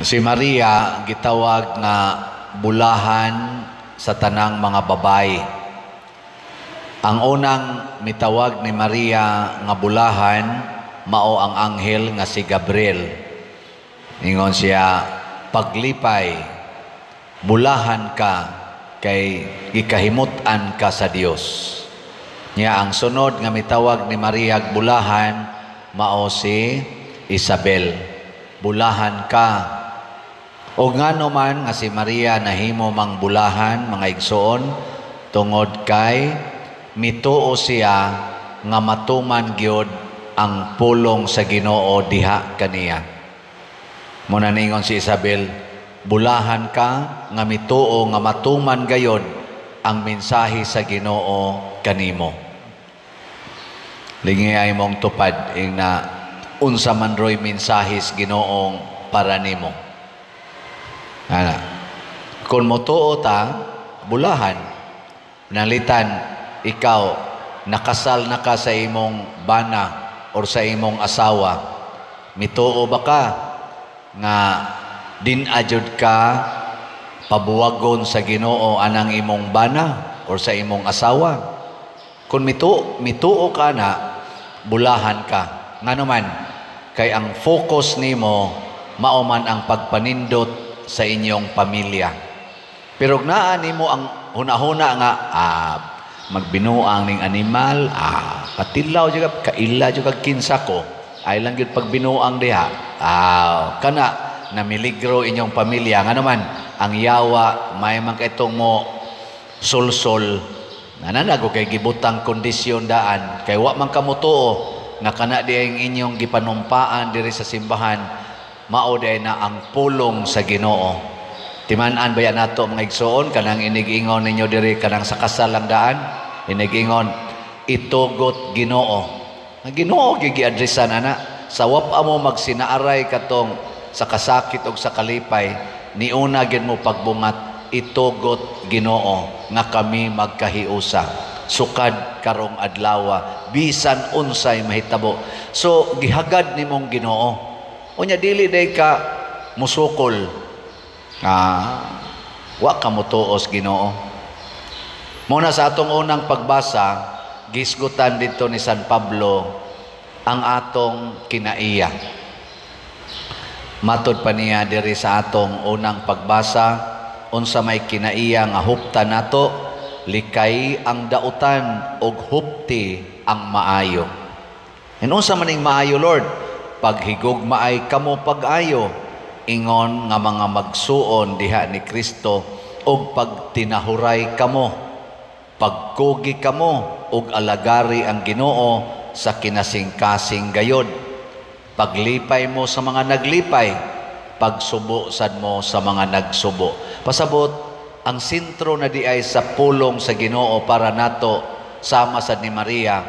Si Maria gitawag nga bulahan sa tanang mga babayi. Ang unang mitawag ni Maria nga bulahan mao ang anghel nga si Gabriel. Ingon siya, "Paglipay, bulahan ka kay gikahimut-an ka sa Dios." Nya ang sunod nga mitawag ni Maria bulahan mao si Isabel. "Bulahan ka." O ngano man nga si Maria nahimo mang bulahan, mga igsoon? Tungod kay mituo siya nga matuman gyud ang pulong sa Ginoo diha kaniya. Muna ningon si Isabel, "Bulahan ka nga mituo nga matuman gayod ang mensahe sa Ginoo kanimo." Lingi ay mong tupad ing na unsa man roy mensahe sa Ginoong para nimo. Ana. Kung motuo ta, bulahan. Nalitan, ikaw, nakasal na ka sa imong bana or sa imong asawa. Mituo ba ka nga din-a jud ka pabuwagon sa Ginoo anang imong bana or sa imong asawa? Kung mituo ka na, bulahan ka. Ngano man, kay ang focus nimo mao man ang pagpanindot sa inyong pamilya. Pero naa nimo ang hunahuna nga magbinuang ning animal, patilaw jud ka, kaila jud kag kinsa ko, ay lang gyud pagbinuang diha. Kana namiligro inyong pamilya. Ngano man, ang yawa may man kaitong mo sulsol nananago kay gibutang kondisyon daan kay wa man kamutuo nga kana di ang inyong gipanumpaan diri sa simbahan mao di na ang pulong sa Ginoo. Timan-an baya nato, mga igsoon, kanang inigingon ninyo diri kanang sa kasal lang daan, inigingon, "Itugot Ginoo." Ang Ginoo gigiadresan ana. Sa wapa mo magsinaaray katong sa kasakit og sa kalipay, niuna gid mo pagbungat, "Itugot Ginoo nga kami magkahiusa sukad karong adlawa bisan unsay mahitabo." So gihagad nimong Ginoo. Unya dili day ka musukol. Wa ka motuos Ginoo. Muna sa atong unang pagbasa, gisgutan dito ni San Pablo ang atong kinaiya. Matod pa niya diri sa atong unang pagbasa, unsa may kinaiya nga huptan nato, likay ang dautan ug hupti ang maayo. And unsa man ning maayo, Lord? Paghigugmaay kamo pag-ayo ingon nga mga magsuon diha ni Kristo ug pagtinahuray kamo, pagkugi kamo ug alagari ang Ginoo sa kinasingkasing gayod. Paglipay mo sa mga naglipay, pagsubo sad mo sa mga nagsubo. Pasabot, ang sentro na di ay sa pulong sa Ginoo para nato sama sad ni Maria,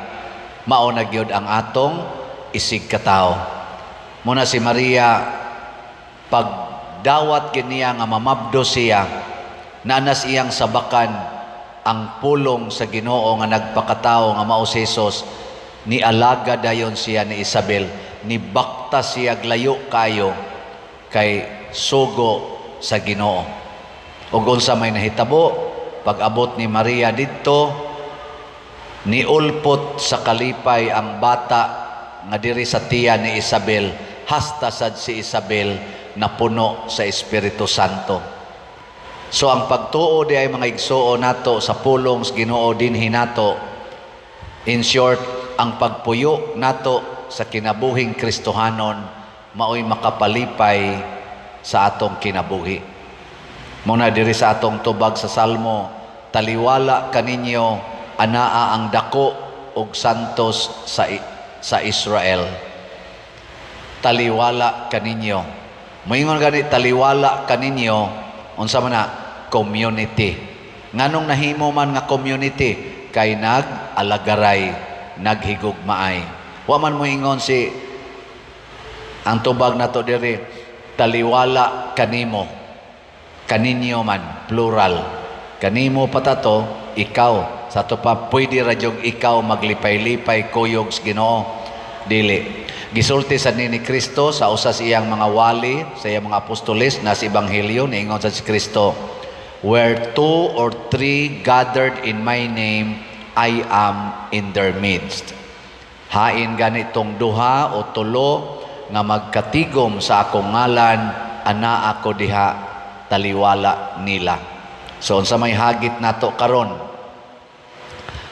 mao na gyud ang atong isig katawo. Muna si Maria, pagdawat gid niya nga mamabdo siya, naanas iyang sabakan ang pulong sa Ginoo nga nagpakatao nga mao si Jesus, ni alaga dayon siya ni Isabel, ni bakta siya layo kayo kay sugo sa Ginoo. Ug unsa may nahitabo pag-abot ni Maria didto, niulpot sa kalipay ang bata nga diri sa tiyan ni Isabel, hasta sad si Isabel napuno sa Espiritu Santo. So ang pagtuo di ay, mga igsuon, nato sa pulong sa Ginoo dinhi nato. In short, ang pagpuyo nato sa kinabuhing Kristohanon maoy makapalipay sa atong kinabuhi. Muna diri sa atong tubag sa Salmo, "Taliwala kaninyo anaa ang dako og santos sa Israel." Taliwala kaninyo. Moingon gani taliwala kaninyo, unsa man na? Community. Nganong nahimo man nga community? Kay nag-alagaray, naghigugmaay. Wa man moingon si ang tubag nato diri, taliwala kanimo. Kaninyo man, plural. Kanimo pa tato, ikaw. Sa ato pa, pwede ra jud ikaw maglipay-lipay kuyog sa Ginoo. Dili. Gisulti sa ni Kristo sa usa sa iyang mga wali, sa iyang mga apostoles na sa Ebanghelyo, niingon sa si Kristo, "Where two or three gathered in my name, I am in their midst." Hain ganitong duha o tulo nga magkatigom sa akong ngalan, ana ako diha taliwala nila. So unsa may hagit nato karon?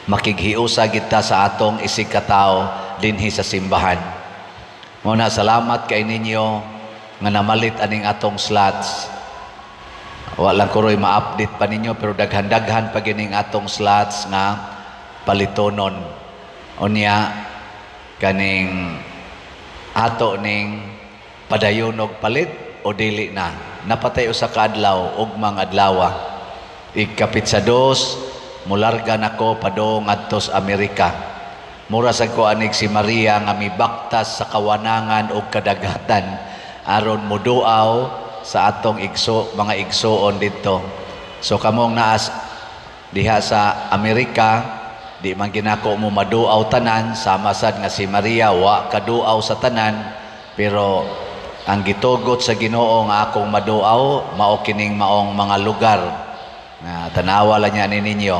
Makighiusa kita sa atong isig katao dinhi sa simbahan. Muna salamat kay ninyo nga namalit aning atong slots. Wa lang ko roy ma-update pa ninyo, pero daghan-daghan pa gining atong slots nga palitonon. Unya kaning ato ning padayonog palit o dili na. Napatay usa ka adlaw, ugmang adlawa. Ikapitsa 2, mularga nako padung ngadto sa Amerika. Mura sad ko anig si Maria nga mibaktas sa kawanangan og kadagatan aron muduaw sa atong igso, mga igsoon didto. So kamong naas diha sa Amerika, di man ginako mo maduaw tanan, sama sad nga si Maria wa kaduaw sa tanan, pero ang gitugot sa Ginoo nga akong maduaw mao kining maong mga lugar nga tanawa lang niya ni ninyo.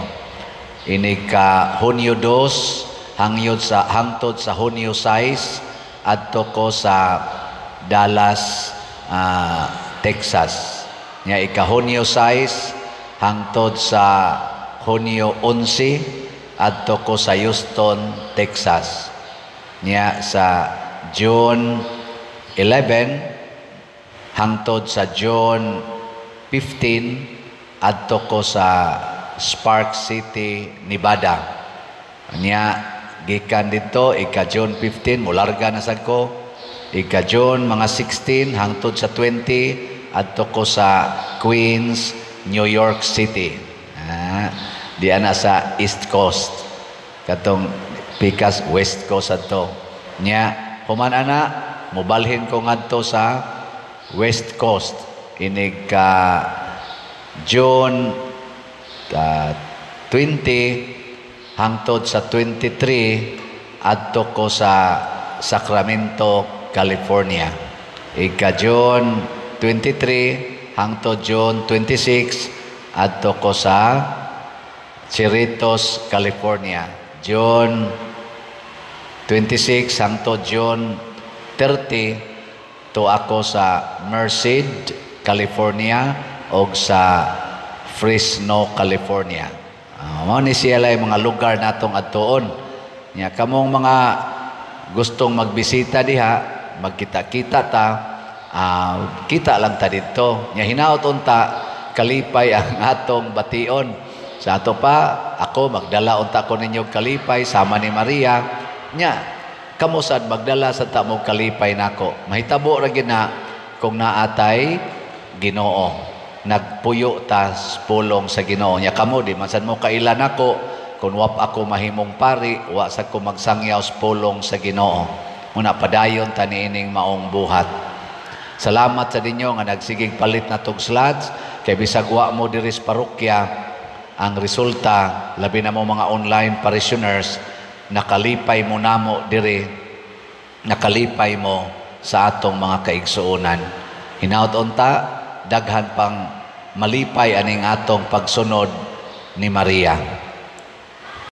Inig ka Hunyo 2 hangyod sa hangtod sa Hunyo 6, adto ko sa Dallas, Texas. Nya ika Hunyo 6 hangtod sa Hunyo 11, adto ko sa Houston, Texas. Nya sa June 11 hangtod sa June 15, adto ko sa Sparks City, Nevada. Nya gikan didto, ika June 15 mularga na sad ko. Ika June mga 16 hangtod sa 20, adto ko sa Queens, New York City. Di ana sa East Coast. Katong pikas West Coast adto. Nya human ana mobalhin ko ngadto sa West Coast. Inig ka June 20 hangtod sa 23, adto ko sa Sacramento, California. Ika June 23 hangtod June 26, adto ko sa Cerritos, California. June 26 hangtod June 30, to ako sa Merced, California og sa Fresno, California. Mao ni siya lay mga lugar natong adtuon. Nya kamong mga gustong magbisita diha, magkita-kita ta, kita lang ta didto. Nya hinaot unta kalipay ang atong bation. Sa ato pa, ako magdala unta ko ninyo kalipay sama ni Maria. Nya kamo sad magdala sa ta mo kalipay nako. Mahitabo ra gyud na kung naatay Ginoo. Nagpuyo ta pulong sa Ginoo. Nya kamo di man sad mo kaila nako kung wa ako mahimong pari, wa sad ko magsangyaw sa pulong sa Ginoo. Muna padayon ta niining maong buhat. Salamat sa ninyo nga nagsigig palit na tog slots kay bisag wa mo diri sa parokya, ang resulta labi na mo mga online parishioners, nakalipay mo namo diri, nakalipay mo sa atong mga kaigsuonan. Hinaot unta daghan pang malipay aning atong pagsunod ni Maria.